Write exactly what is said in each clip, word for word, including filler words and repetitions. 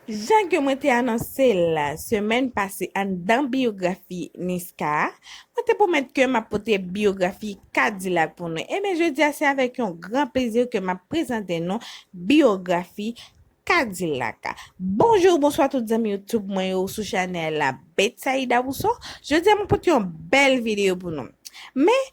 Jan ke mwen te anonse l semèn pase anndan biyografi Niska a, mwen te pwomèt ke m ap pote biyografi Kadilak pou nou. Ebyen, jodi a se avèk yon gran plezi ke m ap prezante nou biyografi Kadilak. Bonjou, bonswa tout zanmi YouTube mwen yo sou chanèl la Betsaida Rousseau. Jodi a mwen pote yon bèl videyo pou nou. Men,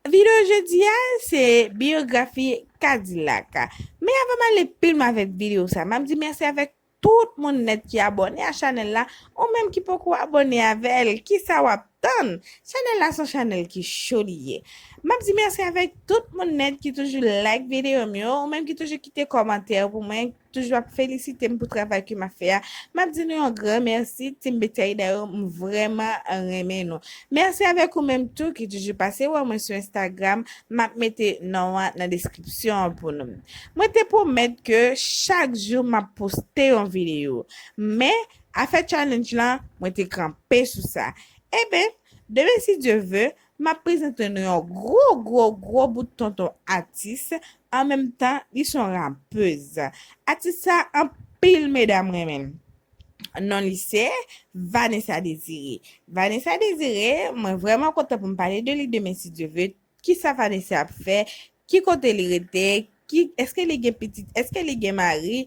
videyo jodi a se biyografi Kadilak. Men avan m ale pi lwen avèk videyo sa, m ap di mèsi avèk tout moun nèt ki abòne a chanèl la, ou menm ki poko abòne avè l, kisa w ap tann? Chanèl la se yon chanèl ki cho li ye. M ap di mèsi avèk tout moun nèt ki toujou like videyo m yo, ou menm ki toujou kite kòmantè pou mwen, toujou ap felisite m pou travay ke m ap fè a. M ap di nou yon gran mèsi, Team Betsaida yo, m vrèman renmen nou. Mèsi avèk ou menm tou ki toujou pase wè mwen sou Instagram, m ap mete non an nan deskripsyon an pou nou. Mwen te pwomèt ke chak jou m ap poste yon videyo. Men, afè challenge lan, mwen te kanpe sou sa. Eben, demen si Dye ve, m ap prezante nou yon gwo, gwo, gwo bout tonton atis, an menm tan, li se yon rapez. Atis sa, anpil medam renmen l. Non li se Vanessa Désiré. Vanessa Désiré, mwen vrèman kontan pou m pale de li demen si Dye ve. Kisa Vanessa ap fè? Ki kote li rete? Ki, èske li gen pitit? Èske li gen mari?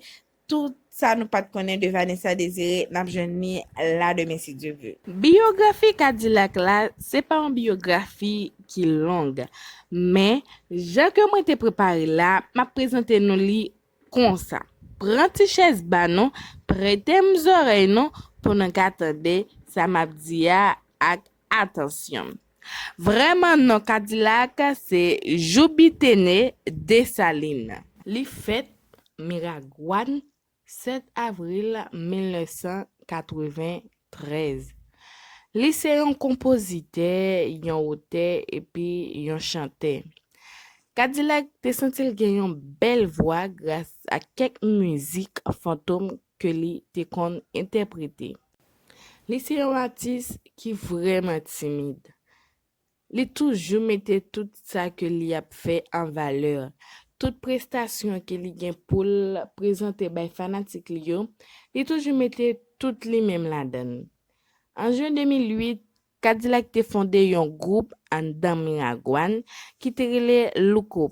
Tout sa nou pa t konnen de Vanessa Désiré, n ap jwenn li la demen si Dye ve. Biyografi Kadilak la, se pa yon biyografi ki long, men jan ke mwen te prepare la, m ap prezante nou li konsa. Pran ti chèz ba nou, prete m zòrèy nou pou nou ka tande sa m ap di a ak atansyon. Vrèman non Kadilak se Joubitene Desalin. Li fèt Miragwàn sèt avril mil nèf san katreventrèz. Li se yon konpozitè, yon otè epi yon chantè. Kadilak te santi l gen yon bèl vwa gras a kèk mizik fantom ke li te konn entèprete. Li se yon atis ki vrèman timid. Li toujou mete tout sa ke li ap fè an valè. Tout prestasyon ke li gen pou l prezante bay fanatik li yo, li toujou mete tout li menm ladan l. An jen de mil uit, Kadilak te fonde yon gwoup anndan Miragwàn ki te rele Louko.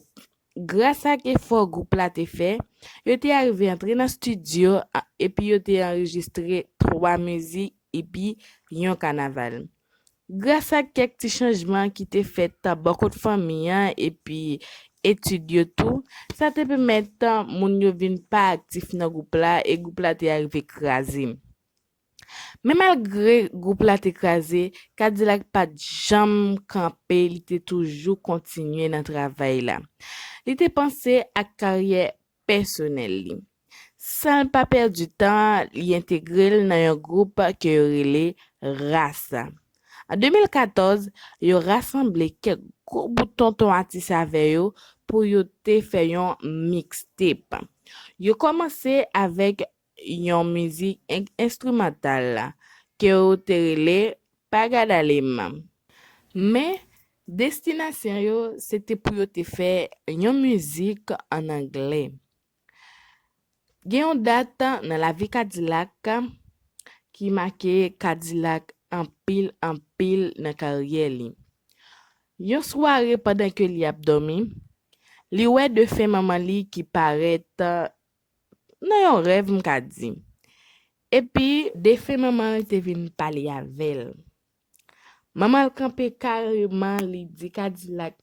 Gras ak efò gwoup la te fè, yo te arive antre nan estidyo a- epi yo te anrejistre twa mizik epi yon kanaval. Gras ak kèk ti chanjman ki te fèt bò kot fanmi an epi etid yo tou, sa te pèmèt moun yo vin pa aktif nan gwoup la e gwoup la te arive kraze. Men malgre gwoup la te kraze, Kadilak pa t janm kanpe, li te toujou kontinye nan travay la. Li te panse ak karyè pèsonèl li. San l pa pèdi tan, li entegre l nan yon gwoup ke yo rele Ras. An de mil katòz, yo rasanble kèk gwo bout tonton atis avè yo pou yo te fè yon mixtape. Yo kòmanse avèk yon mizik en- enstrimantal ke yo te rele Pagadalem. Men, destinasyon yo se te pou yo te fè yon mizik ann anglè. Gen yon dat nan lavi Kadilak ki make Kadilak anpil, anpil nan karyè li. Yon sware pandan ke li ap dòmi, li wè defen manman li ki parèt nan yon rèv, m ka di. Epi, defen manman l te vin pale avè l. Manman l kanpe kareman, li di Kadilak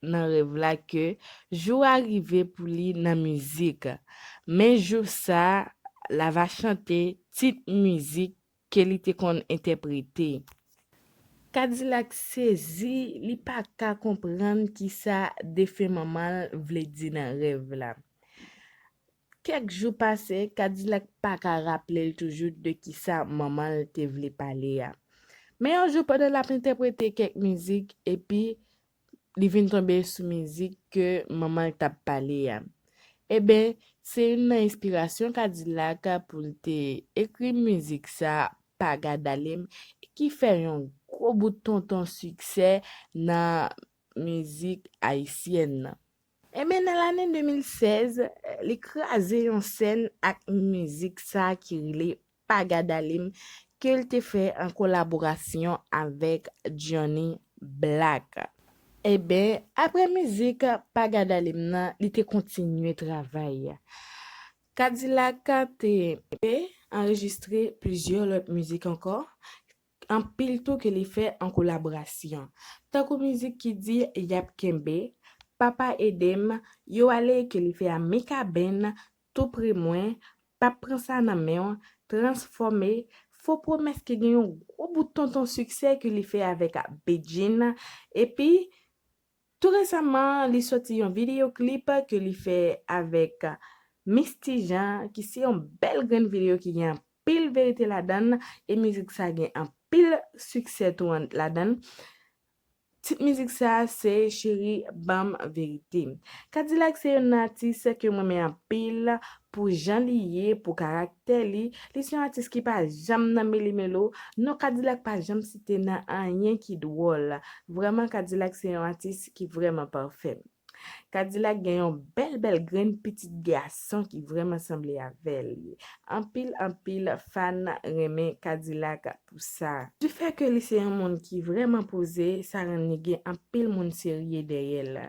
nan rèv la ke jou a rive pou li nan mizik. Men jou sa, l ava chante tit mizik ke li te konn entèprete. Kadilak sezi, li pa ka konprann kisa defen manman l vle di nan rèv la. Kèk jou pase, Kadilak pa ka raple l toujou de kisa manman l te vle pale a. Men yon jou, pandan l ap entèprete kèk mizik, epi li vin tonbe sou mizik ke manman l t ap pale a. Eben, se youn nan enspirasyon Kadilak pou l te ekri mizik sa, Pagadalem, ki fè yon gwo bout tonton siksè nan mizik ayisyèn nan. Ebyen, nan lane de mil sèz, li kraze yon sèn ak mizik sa ki rele Pa Gad Ale M, ke l te fè an kolaborasyon avèk Johnny Black. Ebyen, apre mizik Pa Gad Ale M nan, li te kontinye travay. Kadilak te anrejistre plizyè lòt mizik ankò, anpil tou ke li fè an kolaborasyon. Tankou mizik ki di Y ap kenbe, Papa ede m, Yo ale ke li fè a Mikaben, Tou pre mwen, P ap pran sa nan men w, Transfòme, Fo pwomès ki gen yon gwo bout tonton siksè ke li fè avèk Bedjine, epi tou resaman, li sòti yon videyo klip ke li fè avèk Misty Jean, ki se yon bèl grenn videyo ki gen anpil verite ladan l, e mizik sa gen anpil siksè tou an-, ladan l. Tit mizik sa se Cheri Ban m Verite. Kadilak se yon atis ke mwen renmen anpil pou jan li ye, pou karaktè li. Li se yon atis ki pa janm nan melimelo. Non Kadilak pa janm site nan anyen ki dwòl. Vrèman, Kadilak se yon atis ki vrèman pafè. Kadilak gen yon bèl, bèl grenn pitit gason ki vrèman sanble avè l. Anpil, anpil fan renmen Kadilak pou sa. Difè ke li se yon moun ki vrèman poze, sa rann li gen anpil moun serye dèyè l.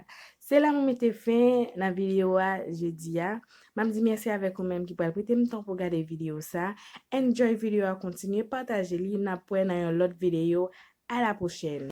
Se la mwen mete fen nan videyo a jodi a. M ap di mèsi avèk ou menm ki pral prete m tan pou gade videyo sa. Enjoy videyo a, kontinye pataje li, n ap wè nan yon lòt videyo. A la pwochèn.